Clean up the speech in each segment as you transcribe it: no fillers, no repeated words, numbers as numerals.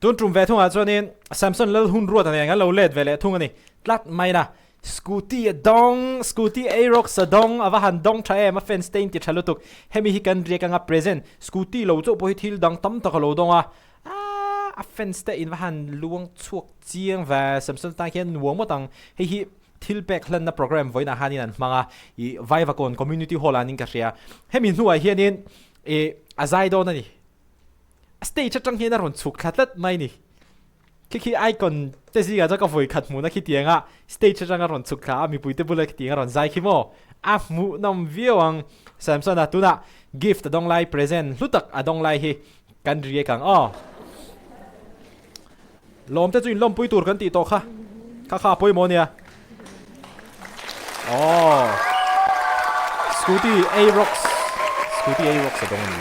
Tun tum ve thungah chuanin Samson Lalhunruata nen kan lo let ve leh thung a ni tlat mai na. Scooty a dawng, Scooty Aerox a dawng, a va han dawng tha em, a fans te in ti tha lutuk. Hemi hi kan riak anga present, Scooty lo chauh pawh hi thil dang tam tak a lo dawng a, aaa a fans te in va han luang chhuak chiang ve, Samson tan khian nuam ngawt ang. Hei hi thil pek hlanna program vawiinah khanin an hmang a, ih Vaivakawn Community Hall ah an in ka hria. Hemi hnuah hianin ih a zai dawn a ni. Stage atang hian a rawn chhuk thla tlat mai ni. Khi khi icon te zingah chuan ka vawi khat hmuhna khi tiang a stage atanga rawn chhuk thla a mipui te bula khitiang a rawn zai khi maw a hmuhnawm viau ang. Samson a tunah gift a dawng lai present hlu tak a dawng lai hi kan react ang aw. Lawm te chu in lawmpui tur kan tih tawh kha kha kha a pawimawh ania. Aww Scooty Aerox Scooty Aerox a dawng a ni.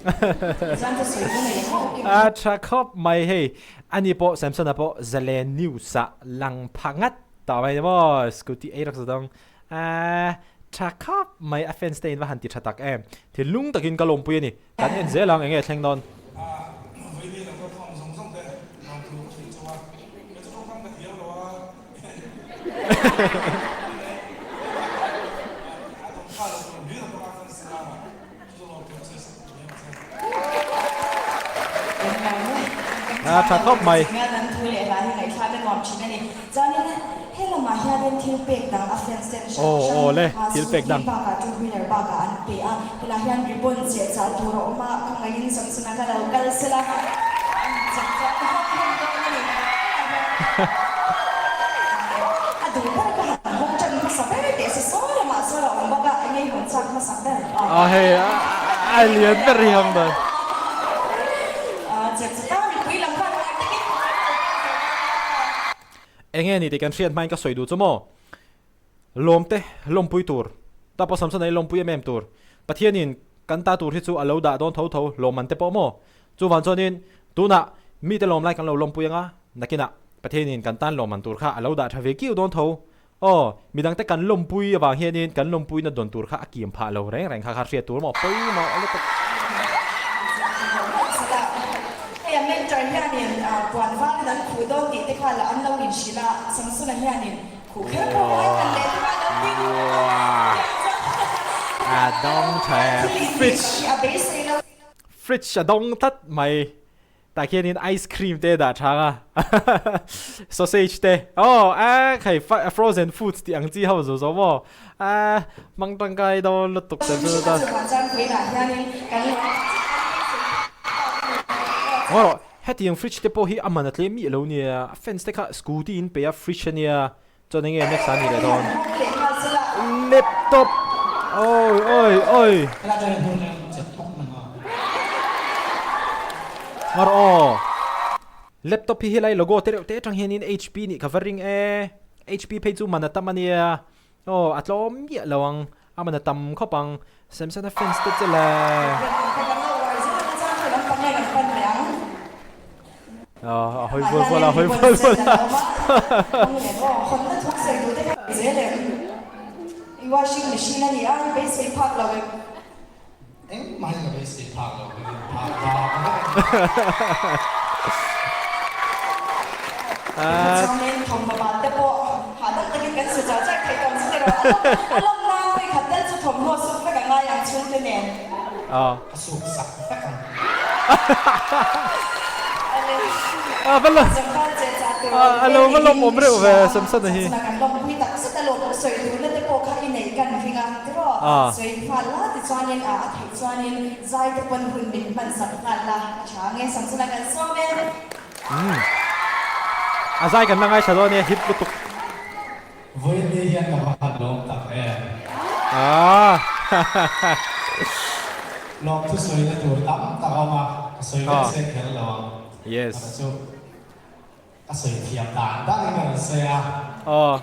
A tha khawp mai hei ani pawh Samson-a pawh Zalen News ah lang pha ngat tawh mai ni maw Scooty Aerox a dawng a tha khawp mai a fans te in va han ti tha tak em thinlung takin ka lawmpui a ni. Kan en zel ang eng nge thleng dawn? A tha khawp mai. Aw aw le thil pek dang. Helai hian ribbon cheh chah tur a awm a, ka ngaiin Samsona ka lo kal sela an chak chak hawk hawk dawn a ni. A duh ber ka han hawng tan hmasa ber teh se sawi lamah sawi a awm bawk a, eng nge i hawn chak hmasak ber? A hei a lian ber hi hawng dawn. Cheh chah ta mipui lam khan uar takin an lo kal zel a. Eng nge ni tih kan hriat hmain ka sawi duh chu maw? Lawmte lawmpui tur, ta pawh Samson ei lawmpui em em tur. Pathianin kan ta tur hi chu a lo dah dawn tho tho, lawmman te pawh maw? Chuvang chuanin tunah mite lawm lai kan lo lawmpui anga, nakinah Pathianin kan tan lawmman tur kha a lo dah tha ve kiu dawn tho. Aw, midangte kan lawmpui avang hianin kan lawmpuina dawn tur kha a kiam phah lo reng reng kha kha hriat tur maw? Pawimawh lutuk. Hei a mentor hianin puan varin an khuh dawn tih te kha la an lo inhrilh a, Samsona hianin A dawng tha e fridge fridge a dawng tlat mai tah khianin ice cream te dah tha ang a sausage te aw a khai frozen foods tih ang chi ho zo zo maw a hmang tangkai dawn lutuk te chu ta ngaw rawh. Hetiang fridge te pawh hi a man a tlem miah lo nia, a fans te kha scooty in pe a fridge a nia, chuan enge next ah a ni leh dawn. Laptop oi oi oi. Ngar aw. Laptop hi helai logo te reuh te atang hianin HP nih ka va ring e, HP phei chu man a tam a nia, aw a tlawm miah lo ang. A man a tam khawp ang. Samson a fans te che le. A hawi vual vual a, a hawi vual vual a. A lo va lawmawm reuh ve Samson-a hi. Zai te pawn hun min hman sak nghal la, a tha nge Samsona kan sawm e. Umm. A zai kan la ngaithla dawn e, hip lutuk. Vawiin hian ka va han lawm tak em. Aah. Lawm thu sawina tur tam tak a awm a, ka sawi vek se kher lo ang. Yes. Ka chu. Ka sawi thiam dan dan in ka rawn sawi a,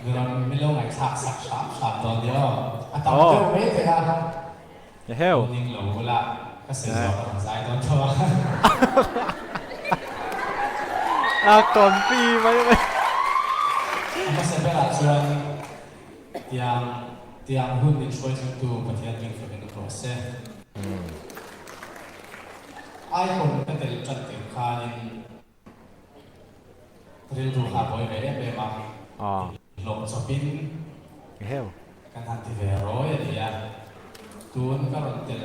mi rawn min lo ngaihthlak sak hram hram dawn nia aw. A tam deuh mai thei a, ning lo bula ka sawi zawh ka rawn zai dawn tho a. A confi mai mai. A hmasa berah chuan tiang tiang hun min hruai thlengtu Pathian ring fakin awm rawh se. Icon ka tel ṭan tir khanin rilru kha a buai ve em em a, hlawh chawpin kan han ti ve rawi a ni a. Tun ka rawn tel,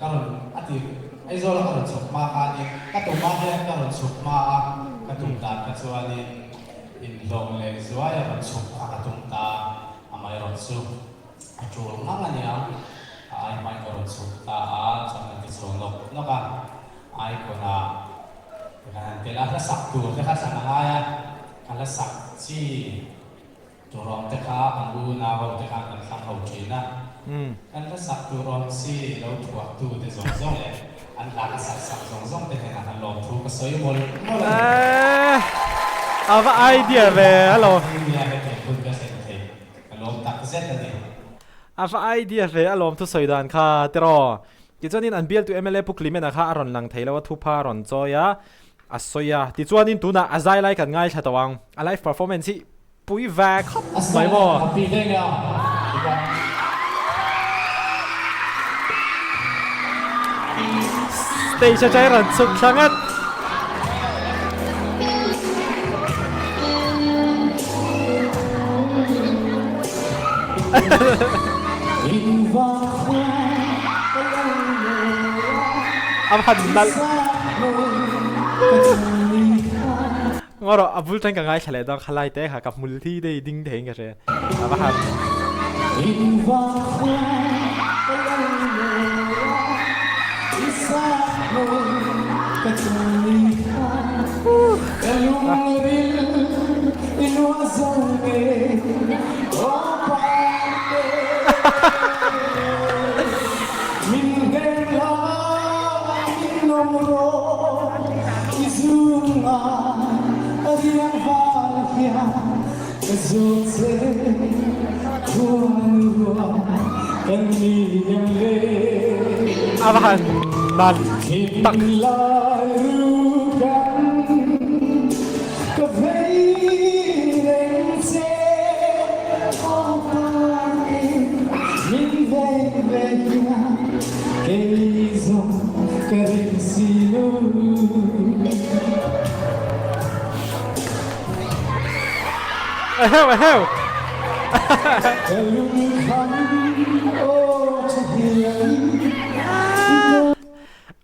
ka rawn a ti Aizawla ka rawn chhuk hma khanin ka tum ah hian ka rawn chhuk hma a, ka tum dan kha chuanin inhlawh leh zuai a rawn chhuk kha ka tum ta, amaherawhchu. A tul ngang a nia, a ai hmain ka rawn chhuk ta a, chuan kan ti chho nawk nawk a, icon ah kan han tel a, hla sak tur te kha thlan a ngai a, ka hla sak chi tur awm te kha kan unau ho te khan kan thlang ho thin a, kan hla sak tur awm chi lo thuah tu te zawng zawng leh an hla ka sak sak zawng zawng te hnenah kan lawmthu ka sawi mawlh mawlh a ni. A va idea ve alawm. Nia hetiang hun ka thlen thei. Ka lawm tak zet a ni. A va idea hle a lawm thusawi dan kha tiraw. Tichuanin an bialtu mla Pu Clement-a kha a rawn lang thei lo a, thupha a rawn chawi a, a sawi a. Tichuanin tunah a zai lai kan ngaithla tawh ang. A live performance hi pui ve khawp mai maw. Stage atang rawn chhuk thla ngat. A han nalh. Ngaw rawh a bul tang ka ngaithla leh dawn khalai te kha ka hmul thi dei ding theiin ka hria a va han. A va han nalh tak. Eheu eheu.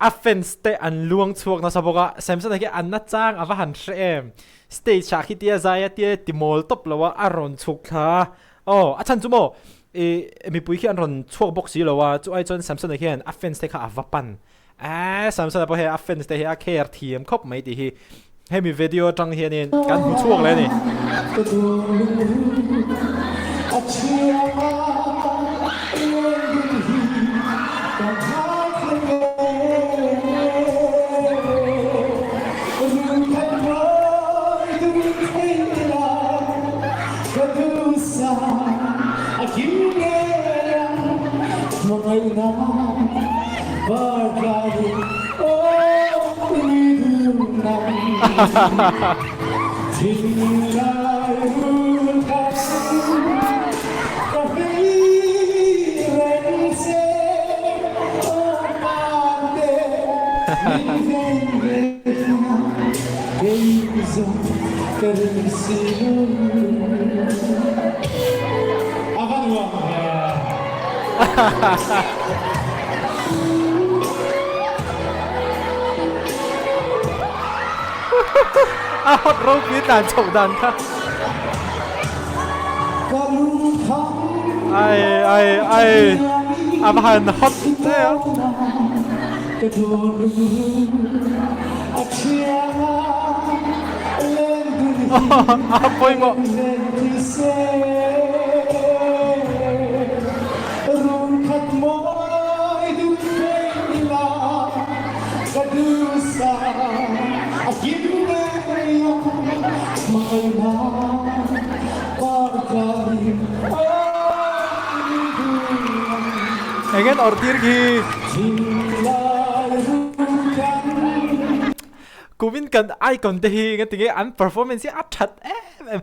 A fans te an luang chhuak nasa bawk a, Samson-a khi an na chang a va han hre em. Stage ah khi tia zai a tia ti mawl tawp lo a, a rawn chhuk thla a. Aw, a chhan chu maw i mipui khi an rawn chhuak bawk si lo a, chu ai chuan Samson-a hian a fans te kha a va pan. Aaa Samson-a pawh hei a fans te hi a care thiam khawp mai tih hi hemi video atang hianin kan hmu chhuak leh a ni. A hot ropui tlan chhoh dan kha. Ai ai ai a va han hot hle a. A pawimawh. Eng en awrh tir khi. Kumin kan icon te hi nga tinge an performance hi a that em em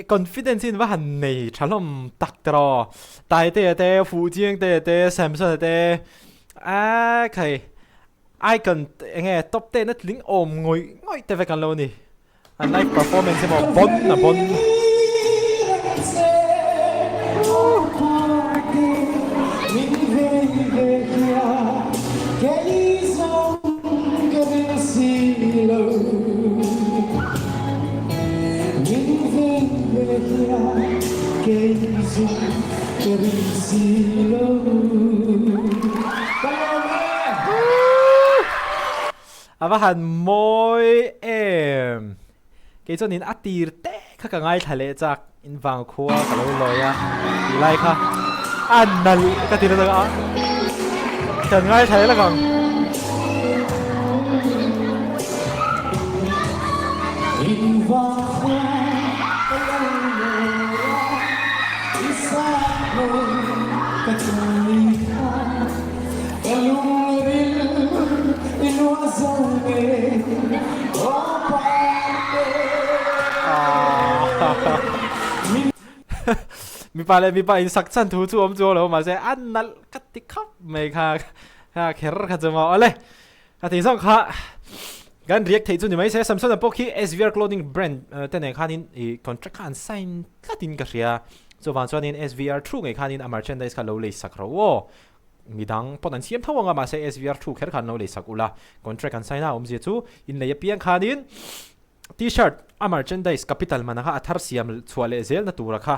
confidence in va han nei tha hlawm tak te rawh Taite te Fuhchiang te te Samson te a khai. Icon enge top 10 a tling awm ngawih ngawih te vek an lo ni. An live performance emaw bon a bon. A va han mawi em. Kei chuanin a tir te kha ka ngaithla leh chak in vang khua ka lo lawi a tih lai kha a nalh ka ti lutuk a kan ngaithla leh lak ang. Ka lungril i luah zo ve aw Parte. Mipa leh mipa in sak chan thu chu awm chu lo mahse a nalh ka ti khap mai kha kha kher kha chu maw awle ka ti zawng kha kan react theih chu ni mai se Samson-a pawh khi SVR clothing brand te nen khanin i contract kha an sign tlatin ka hria chuvang chuanin SVR thu ngei khanin a merchandise kha lo lei sak ro aw Midang pawn an siam tho ang a, mahse SVR thu kher khan lo lei sak ula. Contract an sign a, awmzia chu inlei apiang khanin T-shirt a merchandise capital man kha a thar siam chhuah leh zelna tura kha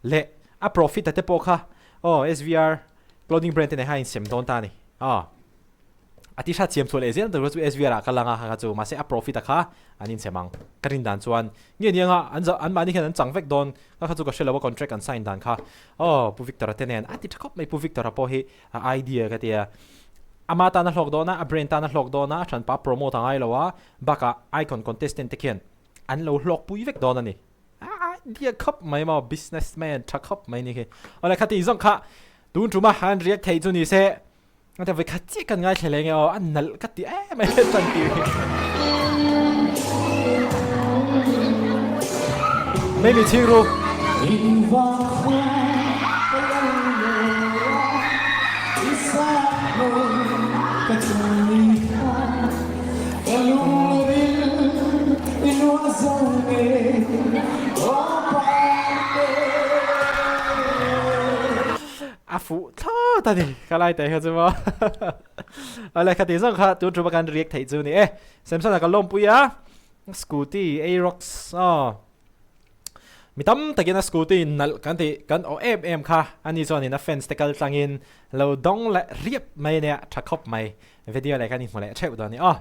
leh a profit a te pawh kha aw SVR clothing brand te nen khan a insem dawn ta a ni. Aw. A t-shirt siam chhuah leh zel tur kha chu SVR ah ka lang a kha chu mahse a profit a kha an insem ang. Ka rin dan chuan nge ni anga an an mahni hian an chang vek dawn kha kha chu ka hre lo a contract an sign dan kha aw Pu Victor a te nen a ti tha khawp mai Pu Victor a pawh hi a idea ka tia ama tan a hlawk dawn a a brand tan a hlawk dawn a a hranpa promote a ngai lo a bakah icon contestant te khian an lo hlawk pui vek dawn a ni. A idea khawp mai maw businessman tha khawp mai ni khi. Awle khati zawng kha tun tuma han react theih chu ni se Ate voi khat chiah kan ngaithla leh nge aw, a nalh ka ti em em tan tir hi. Mai mi chhing ru. A fuh thlawt a ni ka lai teh kha chu maw Awle khati zawng kha tun ṭuma kan react theih chu ni e Samson a ka lawmpui a scooty Aerox aw mi tam takin a scooty nalh kan tih kan awh em em kha ani chuanin a fans te kal tlangin lo dawng leh riap mai ania tha khawp mai video leh kan inhmu leh theuh dawn a ni aw.